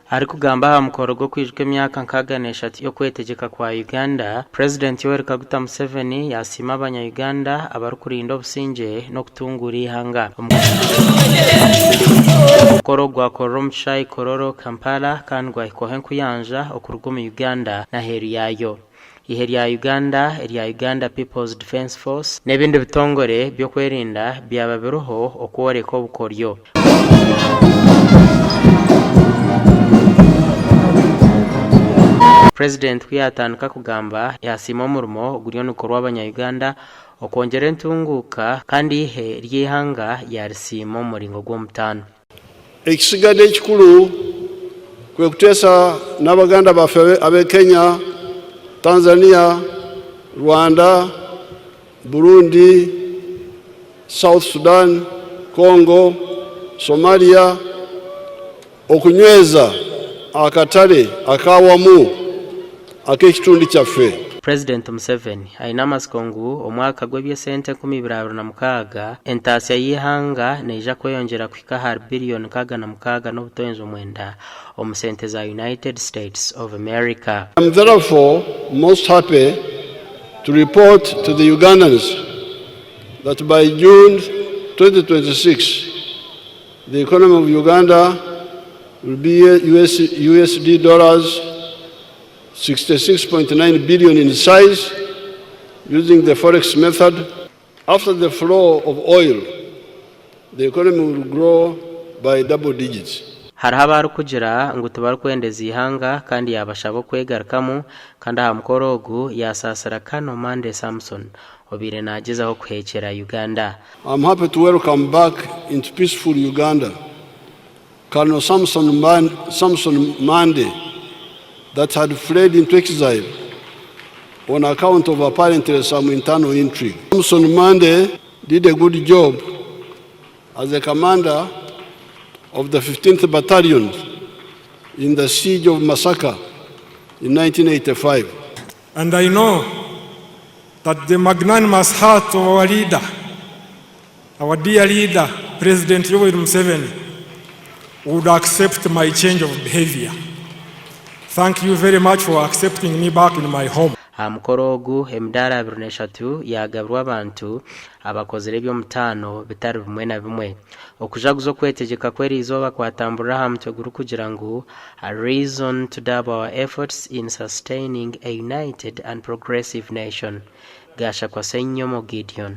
Arikugamba aha mukoro gw'okwijuka emyaka 63 y'okwetegyeka kwa Uganda, Purezidenti Yoweri Kaguta Museveni yasiima abanya Uganda abarikurinda obusingye n'okutunguura eihanga. Omukoro ogu gwakorerwa omu kishaayi Kololo, Kampala kandi gwahikwaho enkuyanja okuruga omu Uganda n'aheeru yaayo. Eihe rya Uganda erya Uganda People's Defence Force n'ebindi bitongore by'okwerinda byaba biriho okworeka obukoryo. Purezidenti ku yaatandika kugamba, yaasiima omurimo oguriyo nigukorwa abanya-Uganda okwongyera entunguuka kandi eihe ry'eihanga yaarisiima omu muringo gw'omutaano. Ekisigadde ekikulu kwe kuteesa n'abaganda baffe ab'e Kenya, Tanzania, Rwanda, Burundi, South Sudan, Congo, Somalia okunyweza akatale ak'awamu ak'ekitundu kyaffe. Purezidenti Museveni aine amatsiko ngu omwaka gw'eby'esente 2026, entaasya y'eihanga neija kweyongyera kuhika ahari biriyoni 66.9 omu sente za United States of America. I am therefore most happy to report to the Ugandans that by June 2026, The economy of Uganda will be US, USD dollars 66.9 billion in size using the forex method. After the flow of oil, the economy will grow by double digits. Hariho abarikugira ngu tibarikwendeza eihanga kandi yaabashaba okwegarukamu kandi aha mukoro ogu yaasaasira Colonel Monday Samson obaire naagyezaho kuheekyera Uganda. I'm happy to welcome back into peaceful Uganda Colonel Samson, Man, Samson Mande that had fled into exile on account of apparently some internal intrigue. Samson Mande did a good job as a commander of the 15th Battalion in the siege of Masaka in 1985. And I know that the magnanimous heart of our leader, our dear leader, President Yoweri Museveni, would accept my change of behavior. Thank you very much for accepting me back in my home. Aha mukoro ogu, emidaara 23 yaagabirwa abantu abakozire eby'omutaano bitari bimwe na bimwe. Okujaguza okwetegyeka kw'eriizooba kwatamburira aha mutwe gurikugira ngu A reason to double our efforts in sustaining a united and progressive nation. Gashakwa Ssenyomo Gideon.